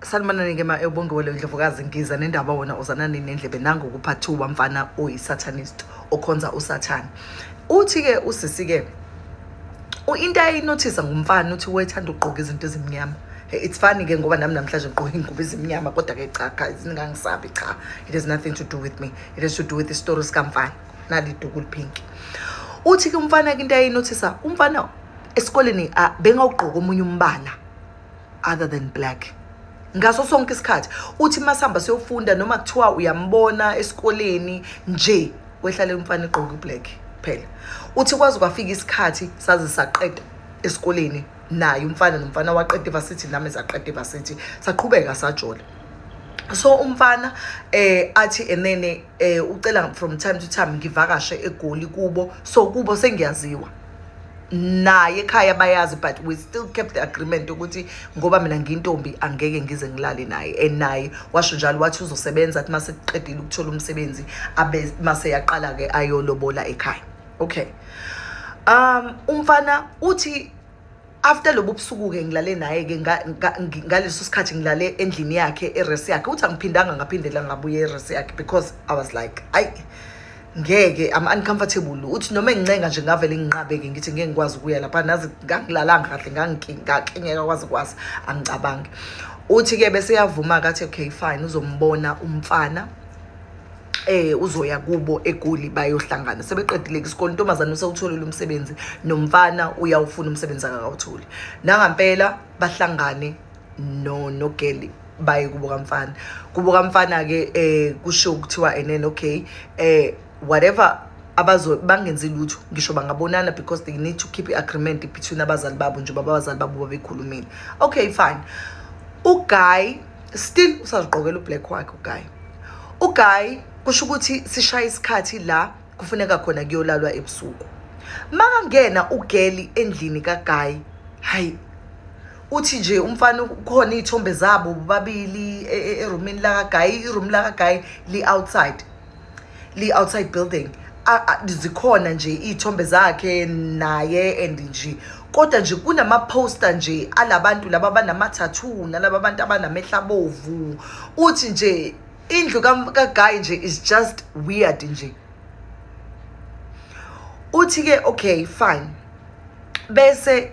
Sanibonani-ke ma ebongiwele Ndlovukazi, ngiza nendaba wona uzanani nendlebe nangokuphathuwa mfana oyi-satanist okhonza usathane. Uthi-ke usisi-ke into ayinothisa ngumfana, uthi wethanda ukugqoka izinto ezimnyama. It's funny-ke ngoba nami namhlanje ngigqoke iy'ngubo ezimnyama, kodwa-ke cha guys, ningangisabi, cha, it has nothing to do with me, it has to do with isitori sikamfana. Nali iduku liphinki. Uthi-ke umfana-ke into ayinothisa umfana esikoleni, bengawugqoka omunye umbala other than black ngaso sonke isikhathi. Uthi masihamba siyofunda noma kuthiwa uyambona esikoleni nje, wehlale umfana egqoke ublack phela. Uthi kwaze kwafika isikhathi saze saqeda esikoleni naye umfana, nomfana waqeda ivasithi, nami saqeda ivasithi, saqhubeka sajola. So umfana athi and then ucela from time to time ngivakashe eGoli kubo, so kubo sengiyaziwa naye ekhaya bayazi, but we still kept the agreement ukuthi ngoba mina ngiyintombi angeke ngize ngilale naye. And naye washo njalo, wathi uzosebenza, athi mase kuqedile ukuthola umsebenzi abe mase yaqala ke ayolobola ekhaya. Okay, umfana uthi after lobu busuku ke ngilale naye ke ngaleso sikhathi ngilale endlini yakhe, e-res yakhe. Uthi angiphindanga ngaphindela ngabuye e-res yakhe because I was like, ayi ngeke, I'm uncomfortable. Uthi noma engincenga nje ngavele nginqabe-ke, ngithi ngeke ngikwazi ukuya lapha, nazi ngangilalanga kahle, ngakinyeka kwazi kwazi angicabangi. Uthi-ke bese yavuma-ke, athi okay fine, uzombona umfana, uzoya kubo eGoli bayohlangana. Sebeqedile isikole, intombazane usewutholile umsebenzi, nomfana uyawufuna umsebenzi akakawutholi. Nangampela bahlangane no nogeli baye kubo kamfana. Kubo kamfana-ke kusho kuthiwa enene okay, whatever abazo bangenzi lutho ngisho bangabonana because they need to keep i-agreement between abazali babo njengoba abazali babo babekhulumile. Okay fine, uguy still usazigqokela ublack wakhe. Uguy kusho ukuthi sishaya isikhathi la kufuneka khona kuyolalwa ebusuku. Makangena ugeli endlini kaguy, hayi uthi nje umfana kukhona iy'thombe zabo bobabili erumini lakaguy. Iroom lakaguy li-outside, li-outside building. Zikhona nje iy'thombe zakhe naye and nje kodwa nje kunama-poster nje alabantu laba abanama-tattoo nalaba bantu abanamehlo abovu. Uthi nje indlu kaguy nje is just weird nje. Uthi-ke okay fine, bese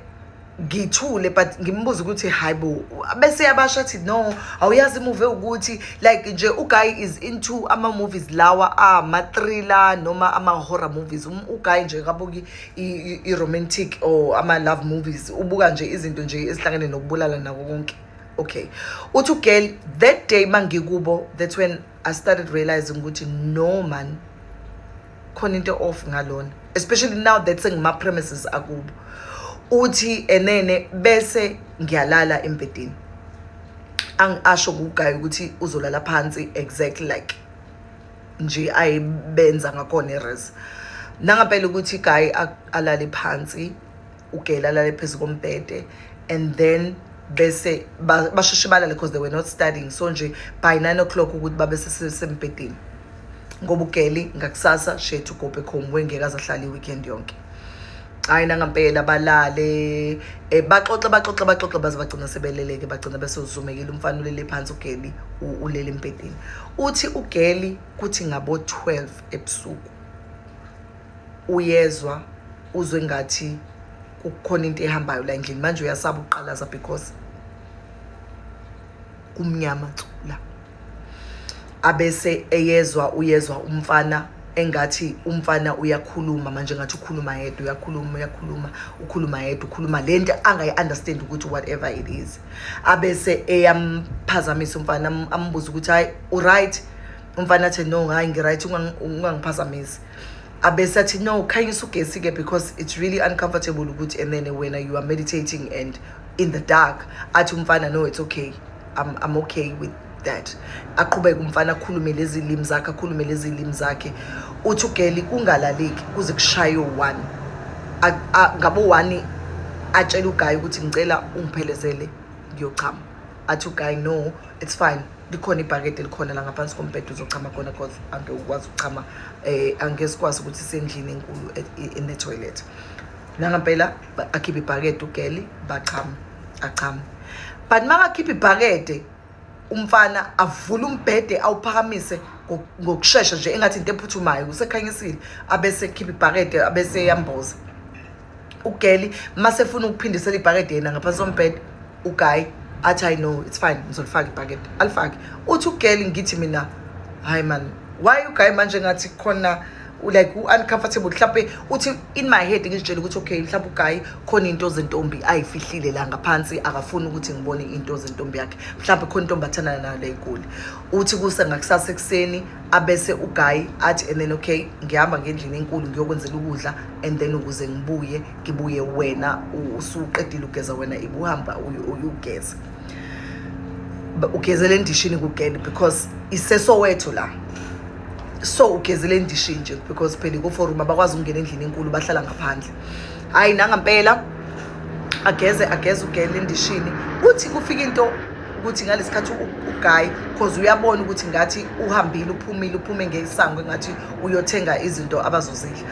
ngithule but ngimbuza ukuthi hayibo, bese yabasho athi no, awuyazi imovie ukuthi like nje uguy is into ama movies lawa ama thriller noma ama horror movies. Uguy nje kabuki i romantic or ama love movies, ubuka nje izinto nje ezihlangene nokubulala nako konke. Okay, uthi ugirl that day mangikubo, that's when I started realizing ukuthi no man, khona into off ngalona, especially now that sengima premises akubo. Uthi enene bese ngiyalala embedeni, asho kuguy ukuthi uzolala phansi exactly like nje ayibenza ngakhona eres. Nangampela ukuthi guy alale phansi, ugela alale phezu kombhede, and then bese basheshe balale because they were not studying. So nje by 9 o'clock ukuthi babe sesembhedeni, ngoba ugeli ngakusasa she had to go back home, wengeke azahlala i-weekend yonke. Hayi nangampela balale, baxoxe baxoxe baxoxe baze bagcina sebeleleke, bagcina besezumekile. Umfana ulele phansi, ugeli ulele embhedeni. Uthi ugeli kuthi ngabo 12 ebusuku uyezwa, uzwe ngathi kukhona into ehambayo la endlini. Manje uyasaba ukuqalaza because kumnyama la. Abese eyezwa, uyezwa umfana engathi umfana uyakhuluma manje, ngathi ukhuluma yedwa, uyakhuluma uyakhuluma, ukhuluma yedwa, ukhuluma lento angayi-understand ukuthi whatever it is. Abese eyamphazamisa umfana, ambuza ukuthi hayi uright? Umfana athi no, hayi ngi-right, ungangiphazamisi. Abese athi no, khanyisa ugesi ke because it's really uncomfortable ukuthi and then when you are meditating and in the dark. Athi umfana no, it's okay, I'm okay with that. Aqhubeke umfana akhulume lezi limi zakhe, akhulume lezi limi zakhe. Uthi ugeli kungalaleki kuze kushaye u-1. Ngabo 1 atshela uguy ukuthi ngicela ungiphelezele ngiyochama. Athi uguy no, it's fine, likhona ibhakede likhona la ngaphansi kombhede, uzochama khona because angeke ukwazi ukuchama, angeke sikwazi ukuthi sendlini enkulu in the toilet. Nangampela akhiphe ibhakede ugeli, bachama, achama, but makakhipha ibhakede Umfana avula umbhede awuphakamise ngokushesha nje engathi into ephuthumayo, usekhanyisile, abese khipha ibhakede abese yamboza. Ugeli masefuna ukuphindisela ibhakede yena ngaphansi kombhede, uguy athi I know it's fine, ngizolifaka ibhakede, alifake. Uthi ugeli ngithi mina hayi man, why uguy manje ngathi khona like uncomfortable? Mhlawumbe uthi in my head ngizitshela ukuthi okay, mhlawumbe uguy khona into zentombi ayifihlile la ngaphansi, akafuni ukuthi ngibone into zentombi yakhe, mhlawumbe khona intombi athandana nayo la eGoli. Uthi kuse ngakusasa ekuseni abese uguy athi and then okay, ngihamba ngendlini enkulu ngiyokwenzela ukudla, and then ukuze ngibuye ngibuye wena usuqedile ugeza, wena ibuhamba uyugeza, ugezele endishini kugele because iseSoweto la. So ugezele endishini nje because phela ku-four room, abakwazi ukungena endlini enkulu, bahlala ngaphandle. Hayi, nangampela ageze, ageze ugele endishini. Uthi kufika into ukuthi ngalesikhathi uguy, cause uyabona ukuthi ngathi uhambile, uphumile, uphume ngesango engathi uyothenga izinto abazozidla.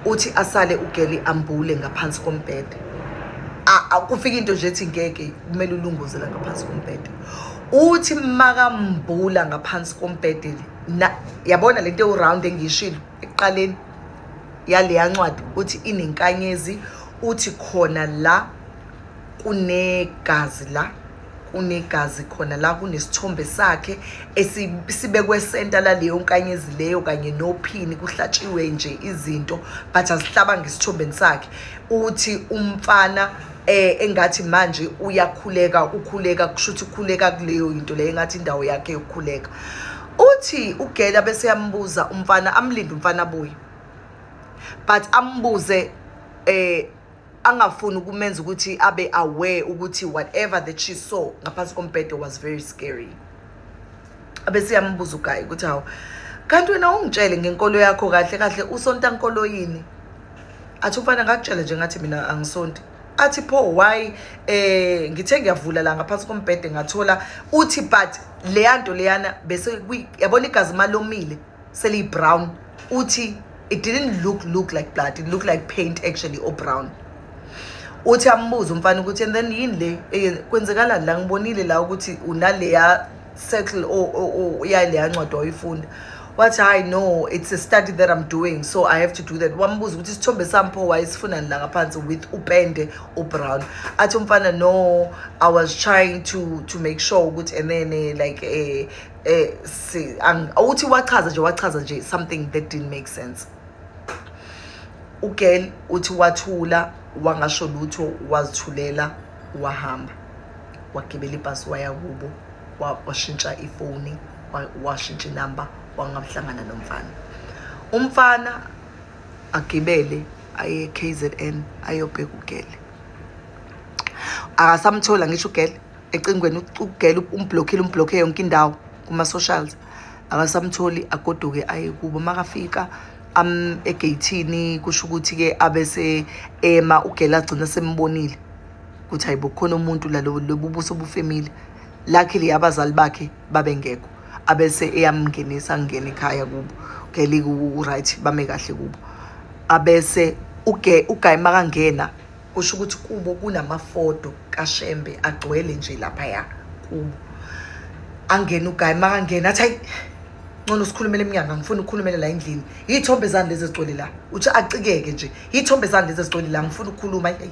Uthi asale ugeli ambule ngaphansi kombhede. Kufika into nje ethi ngeke, kumele ulunguze la ngaphansi kombhede. Uthi makambula ngaphansi kombhede na, yabona lento ewu-round engiyishilo ekuqaleni yaleya ncwadi, uthi inenkanyezi. Uthi khona la kunegazi, la kunegazi khona, la kunesithombe sakhe esibekwe center laleyo nkanyezi leyo, kanye nophini, kuhlatshiwe nje izinto but azihlabanga esithombeni sakhe. Uthi umfana engathi manje uyakhuleka, ukhuleka, kusho ukuthi ukhuleka kuleyo into leyo, engathi indawo yakhe yokukhuleka. Uthi ugela bese yambuza umfana, amlinde umfana abuye, but ambuze angafuni ukumenza ukuthi abe aware ukuthi whatever that she saw ngaphansi kombhede was very scary. Abese yambuza uguy ukuthi hawu, kanti wena ungitshele ngenkolo yakho, kahle kahle usonta nkolo yini? Athi umfana ngakutshela nje ngathi mina angisonti. Athi pho why? Ngithe ngiyavula la ngaphansi kombhede ngathola, uthi but leya nto leyana bese yabona igazi malomile seliyi brown. Uthi it didn't look like blood, it looked like paint actually or brown. Uthi ambuza umfana ukuthi and then yini le kwenzekalani la? Ngibonile la ukuthi unaleya circle o yaleya ncwadi oyifunda. Wathi hayi no, it's a study that I'm doing, so I have to do that. Wambuza ukuthi isithombe sami pho wayesifunani la ngaphansi with upende ubrown? Athi umfana no, I was trying to make sure ukuthi and then like si uthi wachaza nje, wachaza nje something that didn't make sense. Ugirl uthi wathula, wangasho lutho, wazithulela, wahamba, wagibela ibhasi waya kubo, washintsha ifoni, washintsha inamba, wangahlangana nomfana. Umfana agibele aye KZN ayobheka ugele, akasamthola ngisho ugele ecingweni. Ugele umblockile, umblocke yonke indawo kuma-socials, akasamtholi. Agoduke aye kubo. Makafika am egeyithini, kusho ukuthi-ke abese ema ugele, agcina sembonile ukuthi hayibo, khona umuntu la, lobu buso bufemile. Luckily abazali bakhe babengekho, abese eyamngenisa, angena ekhaya kubo. Ugele u-right, bame kahle kubo. Abese uguy makangena, kusho ukuthi kubo kunamafoto kaShembe agcwele nje laphaya kubo. Angena uguy, makangena athi hayi, ngcono sikhulumele emnyango, angifuni ukukhulumela la endlini. Iy'thombe zani lezi ezigcwele la? Uthi acikeke nje, iy'thombe zani lezi ezigcwele la? Ngifuna ukukhuluma. Hayi,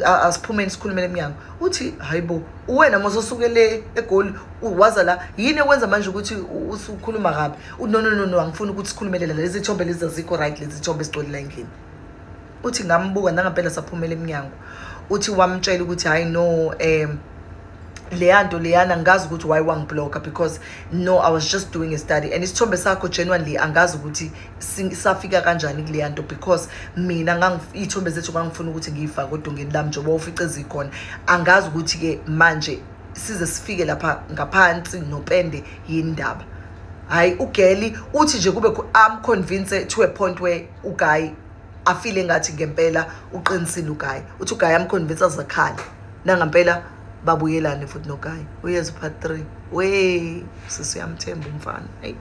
asiphumeni sikhulumele emnyango. Uthi hayibo, uwena mososukele eGoli waza la, yini ekwenza manje ukuthi usukhuluma kabi? Uthi no, no, no, no, angifuni ukuthi sikhulumele la, lezi thombe lezi azikho right, lezi thombe ezigcwele la endlini. Uthi ngambuka nangampela, saphumela emnyango. Uthi wamtshela ukuthi hayi no, leya nto leyana angazi ukuthi why wangiblocka, because no, I was just doing a study and isithombe sakho genuinely angazi ukuthi safika kanjani kuleya nto, because mina iy'thombe zethu ngangifuna ukuthi ngiyifake odongeni lami njengoba ufice zikhona. Angazi ukuthi-ke manje size sifike lapha ngaphansi nopende yindaba. Hhayi, ugeli uthi nje kube amconvince to a point where uguy afile ngathi ngempela uqinisile uguy. Uthi uguy amconvince azakhale, nangampela babuyelane futhi noguy. Uyeza part 3 we sisi, uyamthemba umfana, hayi.